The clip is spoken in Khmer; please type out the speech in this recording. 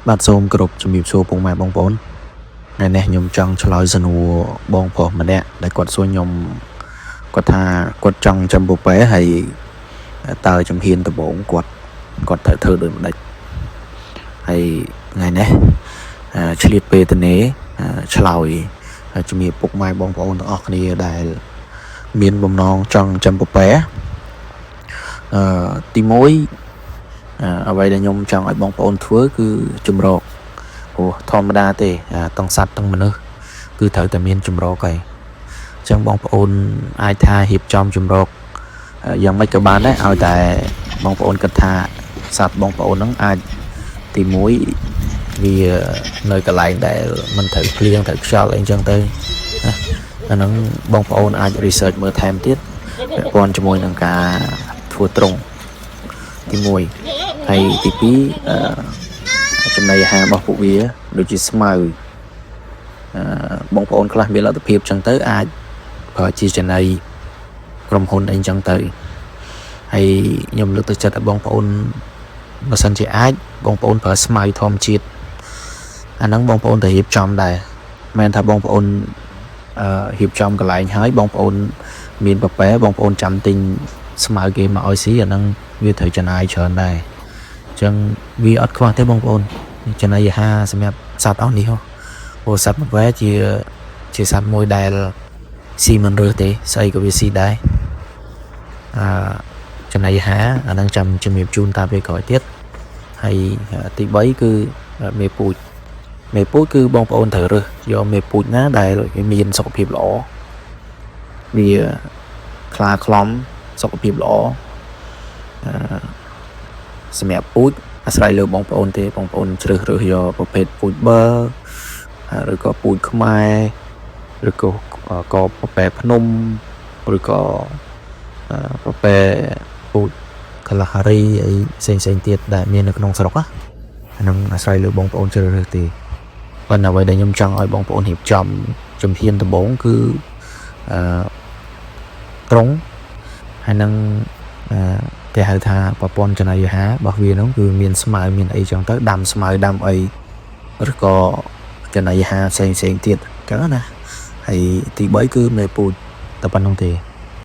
បាទសូមគោរពជំរាបសួរពុកម៉ែបងប្អូនថ្ងៃនេះខ្ញុំចង់ឆ្លើយសំណួរបងប្រុសម្នាក់ដែលគាត់សួរខ្ញុំគាត់ថាគាត់ចង់ចិញ្ចឹមពពែហើយតើជំហានដំបូងគាត់គាត់ត្រូវធ្វើដូចម្ដេចហើយថ្ងៃនេះឆ្លៀតពេលទៅនេះឆ្លើយជំរាបពុកម៉ែបងប្អូនទាំងអស់គ្នាដែលមានបំណងចង់ចិញ្ចឹមពពែទី1អ្វីដែលខ្ញុំចង់ឲ្យបងប្អូនធ្វើគឺជំរកព្រោះធម្មតាទេទាំងសត្វទាំងមនុស្សគឺត្រូវតែមានជំរកហើយអញ្ចឹងបងប្អូនអាចថារៀបចំជំរកយ៉ាងម៉េចក៏បានដែរឲ្យតែបងប្អូនគិតថាសត្វបងប្អូនហ្នឹងអាចទី1វានៅកន្លែងដែលមិនត្រូវភ្លៀងត្រូវខ្យល់អីចឹងទៅណាអាហ្នឹងបងប្អូនអាច research មើលថែមទៀតពាក់ព័ន្ធជាមួយនឹងការធ្វើទ្រុងទី1ហើយទី2ចំណីអាហាររបស់ពួកវាដូចជាស្មៅអឺបងប្អូនខ្លះមានលទ្ធភាពចឹងទៅអាចប្រើជាចំណីក្រុមហ៊ុនអីចឹងទៅហើយខ្ញុំលើកទឹកចិត្តឲ្យបងប្អូនបើសិនជាអាចបងប្អូនប្រើស្មៅធម្មជាតិអាហ្នឹងបងប្អូនត្រូវរៀបចំដែរមិនមែនថាបងប្អូនរៀបចំកន្លែងហើយបងប្អូនមានពពែបងប្អូនចាំទិញស្មៅគេមកឲ្យស៊ីអាហ្នឹងវាត្រូវចំណាយច្រើនដែរអញ្ចឹងវាអត់ខ្វះទេបងប្អូនចំណីអាហារសម្រាប់សត្វអស់នេះហ៎ព្រោះសត្វពពែជាសត្វមួយដែលស៊ីមិនរើសទេស្អីក៏វាស៊ីដែរអឺចំណីអាហារអាហ្នឹងចាំជំរាបជូនតាមពេលក្រោយទៀតហើយទី3គឺមេពូជមេពូជគឺបងប្អូនត្រូវរើសយកមេពូជណាដែលវាមានសុខភាពល្អវាខ្លាក្លំសុខភាពល្អអឺសម្រាប់ពូជអាស្រ័យលើបងប្អូនទេបងប្អូនជ្រើសរើសយកប្រភេទពូជប័រឬក៏ពូជខ្មែរឬក៏ក៏ពពែភ្នំឬក៏ពពែពូជកាឡាហារីអីផ្សេងផ្សេងទៀតដែលមាននៅក្នុងស្រុកណាអានឹងអាស្រ័យលើបងប្អូនជ្រើសរើសទេប៉ុន្តែអ្វីដែលខ្ញុំចង់ឲ្យបងប្អូនរៀបចំជំហានដំបូងគឺអឺត្រង់ហើយនឹងអឺគេហៅថាប្រព័ន្ធចំណីអាហាររបស់វាហ្នឹងគឺមានស្មៅមានអីចឹងទៅដាំស្មៅដាំអីឬក៏ចំណីអាហារផ្សេងផ្សេងទៀតចឹងណាហើយទី3គឺមេពូជតែប៉ុណ្្នឹងទេ។